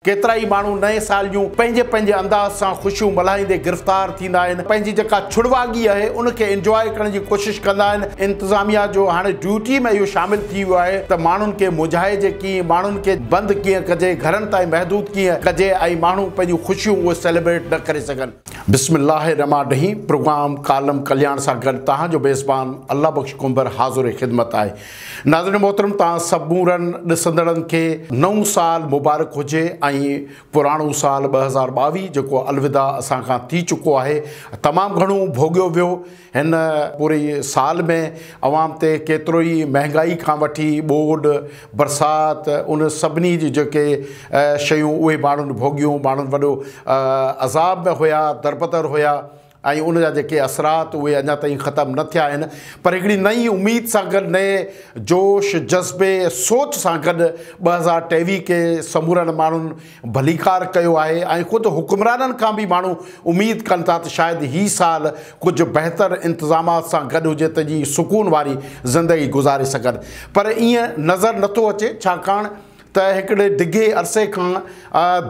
ڪيترائي ماڻهو نئين سال جون پنهنجي پنهنجي انداز سان خوشيون ملهائيندي گرفتار ٿيندا آهن، پنهنجي جيڪا ڇڙواڳي آهي ان کي انجواء ڪرڻ جي ڪوشش ڪندا آهن. انتظاميا جو هاڻي ڊيوٽي ۾ اهو شامل ٿي ويو آهي ته ماڻهن کي منجهائجي ڪيئن، ماڻهن کي بند ڪيئن ڪجي، گهرن تائين محدود ڪيئن ڪجي ۽ ماڻهو پنهنجون خوشيون اهي سيليبريٽ نه ڪري سگهن. بسم الله الرحمٰن الرحيم پروگرام ڪالم ڪلياڻ سان گڏ توهان جو ميزبان الله بخش ڪنڀر حاضر خدمت آهي. ناظرين محترم توهان سمورن ڏسندڙن کي نئون سال مبارڪ هجي ۽ پراڻو سال 2022 جيڪو الوداع اسان کان ٿي چڪو آهي تمام گهڻو ڀوڳيو ويو هن پوري سال ۾ عوام تي ڪيترو ئي مهنگائي کان وٺي ٻوڏ برسات ان سڀني جي جيڪي شيون اهي ماڻهن ڀوڳيون ماڻهن وڏو عذاب ۾ هيا دربدر هيا ۽ ان جا جيڪي اثرات اهي اڃا تائين ختم نه ٿيا آهن پر هڪڙي نئين اميد سان گڏ نئين جوش جذبي سوچ سان گڏ 2023 کي سمورن ماڻهن ڀليڪار ڪيو آهي ۽ خود حڪمرانن کان به ماڻهو اميد ڪن ٿا ته شايد هي سال ڪجهه بهتر انتظامات سان گڏ هجي ته جيئن سڪون واري زندگي گذاري سگهن پر ائين نظر نٿو اچي ڇاڪاڻ ته هڪڙي ڊگهي عرصي کان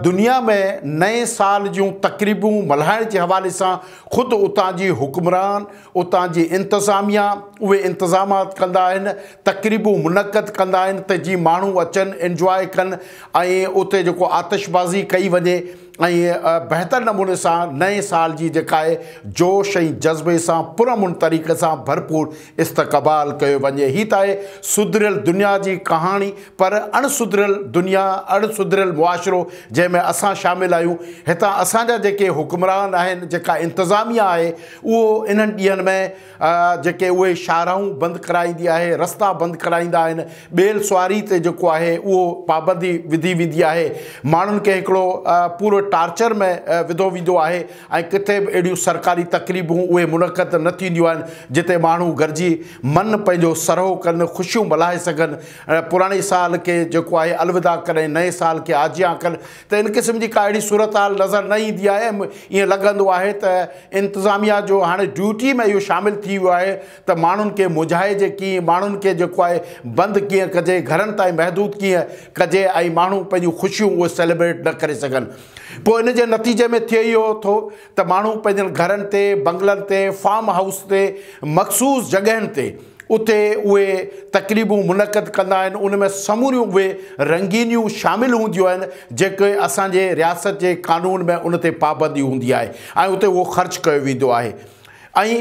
دنيا ۾ نئين سال جون تقريبون ملهائڻ جي حوالي سان خود اتان جي حڪمران، اتان جي انتظاميا اهي انتظامات ڪندا آهن، تقريبون منعقد ڪندا آهن ته جيئن ماڻهو اچن، انجواء ڪن ۽ اتي جيڪو آتشبازي ڪئي وڃي ۽ بهتر نموني سان نئين سال جي جيڪا آهي جوش ۽ جذبي سان پرامن طريقي سان ڀرپور استقبال ڪيو وڃي. هي ته آهي سڌريل دنيا جي ڪهاڻي پر اڻ سڌريل دنيا، اڻ سڌريل معاشرو جنهن ۾ اسان شامل آهيون، هتان اسان جا جيڪي حڪمران آهن، جيڪا انتظاميا آهي اهو انهن ڏينهن ۾ جيڪي اهي شاهراهون بند ڪرائيندي آهي، رستا بند ڪرائيندا آهن، ٻيل سواري تي جيڪو آهي اهو پابندي وڌي ويندي آهي، ماڻهن کي هڪڙو پورو ٽارچر ۾ وڌو ويندو آهي ۽ ڪٿي به اهڙيون سرڪاري تقريبون اهي منعقد نه ٿينديون آهن جتي ماڻهو گڏجي من پنهنجو سرهو ڪن، خوشيون ملهائي سگهن، پراڻي سال کي جيڪو آهي الوداع ڪن ۽ نئين سال کي آجيان ڪن ته ان قسم جي ڪا اهڙي صورتحال نظر نه ايندي آهي ۽ ائين لڳندو آهي ته انتظاميا جو هاڻي ڊيوٽي ۾ اهو شامل ٿي ويو آهي ته ماڻهن کي منجهائجي ڪيئن، ماڻهن کي جيڪو آهي بند ڪيئن ڪجي، گهرن تائين محدود ڪيئن ڪجي ۽ ماڻهو پنهنجون خوشيون اهي سيليبريٽ نه ڪري سگهن. پوء ان جي نتيجي ۾ ٿئي اهو ٿو ته ماڻهو پنهنجن گهرن تي، بنگلن تي، فارم هائوس تي، مخصوص جڳهين تي اتي اهي تقريبون منعقد ڪندا آهن، ان ۾ سموريون اهي رنگينيون شامل هونديون آهن جيڪي اسان جي رياست جي قانون ۾ ان تي پابندي هوندي آهي ۽ اتي اهو خرچ ڪيو ويندو آهي. ۽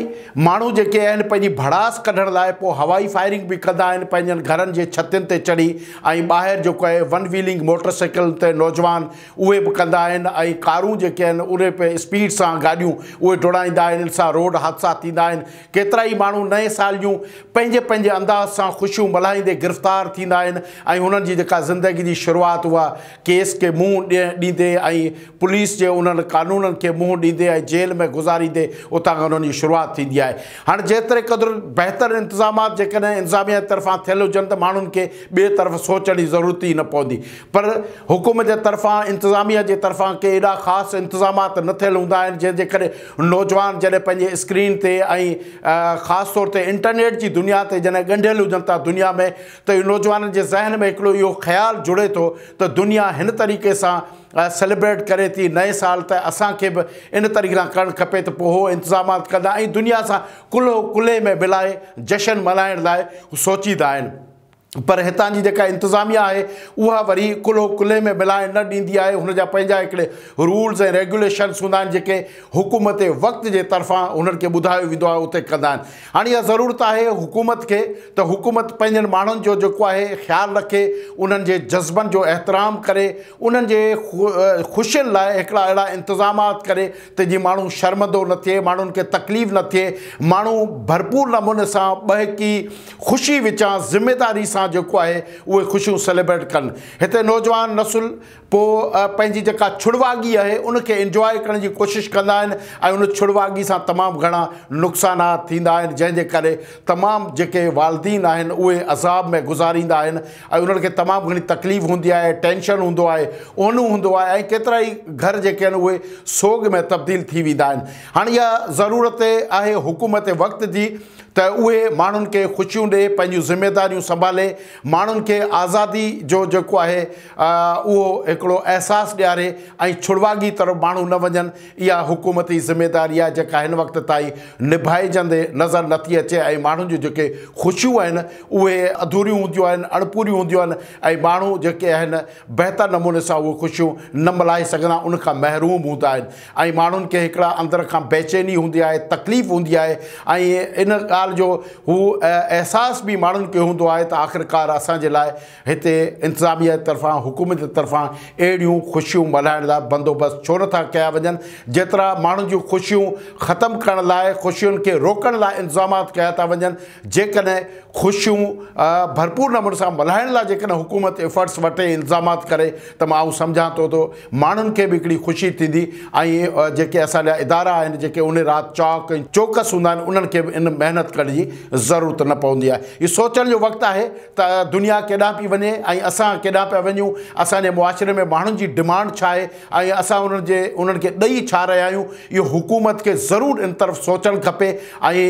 ماڻهو جيڪي آهن پنهنجي ڀڙاس ڪڍڻ لاء پوء هوائي فائرنگ به ڪندا آهن پنهنجن گهرن جي ڇتين تي چڙهي ۽ ٻاهر جيڪو آهي ون ويلنگ موٽر سائيڪلن تي نوجوان اهي به ڪندا آهن ۽ ڪارون جيڪي آهن اهي به اسپيڊ سان گاڏيون اهي ڊوڙائيندا آهن ان سان روڊ حادثا ٿيندا آهن ڪيترائي ماڻهو نئين سال جون پنهنجي پنهنجي انداز سان خوشيون ملهائيندي گرفتار ٿيندا آهن ۽ هنن جي جيڪا زندگي جي شروعات اها ڪيس کي منهن ڏيندي ۽ پوليس جي انهن قانونن کي منهن ڏيندي ۽ جيل ۾ گذاريندي اتان کان انهن جي شروعات ٿيندي آهي. هاڻ جيتري قدر بهتر انتظامات جيڪڏهن انتظاميا جي طرفان ٿيل هجن ته ماڻهن کي ٻئي طرف سوچڻ جي ضرورت ئي نه پوندي پر حڪومت جي طرفان انتظاميا جي طرفان ڪي ايڏا خاص انتظامات نه ٿيل هوندا آهن جنهن جي ڪري نوجوان جڏهن پنهنجي اسڪرين تي ۽ خاص طور تي انٽرنيٽ جي دنيا تي جڏهن ڳنڍيل هجن ٿا دنيا ۾ ته نوجوانن جي ذهن ۾ هڪڙو اهو خيال جڙي ٿو ته دنيا هن طريقي سان سيليبريٽ ڪري ٿي نئين سال ته اسان کي به ان طريقي سان ڪرڻ کپي ته پوء هو انتظامات ڪندا ۽ دنيا سان ڪلهو ڪلهي ۾ ملائي جشن ملهائڻ لاء سوچيندا آهن پر هتان جي جيڪا انتظاميا آهي اها وري ڪلهو ڪلهي ۾ ملائڻ نه ڏيندي آهي هن جا پنهنجا هڪڙي رولز ۽ ريگيوليشنس هوندا آهن جيڪي حڪومت وقت جي طرفان هنن کي ٻڌايو ويندو آهي اتي ڪندا آهن هاڻي اها ضرورت آهي حڪومت کي ته حڪومت پنهنجن ماڻهن جو جيڪو آهي خيال رکي، انهن جي جذبن جو احترام ڪري، انهن جي خوشين لاء هڪڙا اهڙا انتظامات ڪري ته جيئن ماڻهو شرمندو نه ٿئي، ماڻهن کي تڪليف نه ٿئي، ماڻهو ڀرپور نموني سان ٻهڪي خوشي وچان ذميداري سان جيڪو آهي اهي خوشيون سيليبريٽ ڪن. هتي نوجوان نسل پوء پنهنجي جيڪا ڇڙواڳي آهي ان کي انجواء ڪرڻ جي ڪوشش ڪندا آهن ۽ ان ڇڙواڳي سان تمام گهڻا نقصانات ٿيندا آهن جنهن جي ڪري تمام جيڪي والدين آهن اهي عذاب ۾ گذاريندا آهن ۽ انهن کي تمام گهڻي تڪليف هوندي آهي ٽينشن هوندو آهي اونو هوندو آهي ۽ ڪيترا ئي گهر جيڪي آهن اهي سوڳ ۾ تبديل ٿي ويندا آهن هاڻي اها ضرورت آهي حڪومت وقت جي ته اهي ماڻهن کي خوشيون ڏئي، پنهنجون ذميداريون سنڀالي، ماڻهن کي آزادي جو جيڪو آهي اهو هڪڙو احساس ڏياري ۽ ڇڙواڳي طرف ماڻهو نه وڃن. اها حڪومتي ذميداري آهي جيڪا هن وقت تائين نڀائجندي نظر نٿي اچي ۽ ماڻهن جون جيڪي خوشيون آهن اهي اڌوريون هونديون آهن، اڻپوريون هونديون آهن ۽ ماڻهو جيڪي آهن بهتر نموني سان اهي خوشيون نه ملهائي سگهندا، ان کان محروم هوندا آهن ۽ ماڻهن کي هڪڙا اندر کان بيچيني هوندي آهي، تڪليف هوندي آهي ۽ ان ڳالهه جو هو احساس به ماڻهن کي هوندو آهي ته آخرڪار اسان جي لاء هتي انتظاميه طرفان حڪومت طرفان اهڙيون خوشيون ملهائڻ لاء بندوبست ڇو نٿا ڪيا وڃن، جيترا ماڻهن جون خوشيون ختم ڪرڻ لاء خوشين کي روڪڻ لاء انتظامات ڪيا ٿا وڃن، جيڪڏهن خوشيون ڀرپور نموني سان ملهائڻ لاء جيڪڏهن حڪومت ايفرٽس وٺي انتظامات ڪري ته مان آئون سمجهان ٿو ته ماڻهن کي به هڪڙي خوشي ٿيندي ۽ جيڪي اسان جا ادارا آهن جيڪي ان رات چاڪ ۽ چوڪس هوندا آهن انهن کي به ان محنت ڪرڻ جي ضرورت نه پوندي آهي. اهو سوچڻ جو وقت آهي ته دنيا ڪيڏانهن پئي وڃي ۽ اسان ڪيڏانهن پيا وڃون، اسان جي معاشري ۾ ماڻهن جي ڊمانڊ ڇا آهي ۽ اسان انهن جي انهن کي ڏئي ڇا رهيا آهيون، اهو حڪومت کي ضرور ان طرف سوچڻ کپي ۽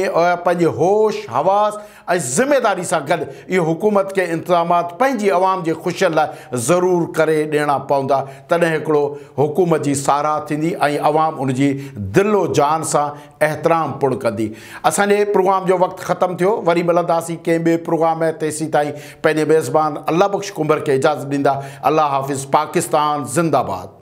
پنهنجي هوش حواس ۽ ذميداري سان گڏ اهو حڪومت کي انتظامات پنهنجي عوام جي خوشين لاء ضرور ڪري ڏيڻا پوندا تڏهن هڪڙو حڪومت جي ساراهه ٿيندي ۽ عوام ان جي دل و جان سان احترام پڻ ڪندي. اسان جي پروگرام جو وقت ختم ٿيو وري ملنداسين ڪنهن ٻئي پروگرام ۾ تيسين تائين پنهنجي ميزبان الله بخش ڪنڀر کي اجازت ڏيندا الله حافظ پاڪستان زنده باد.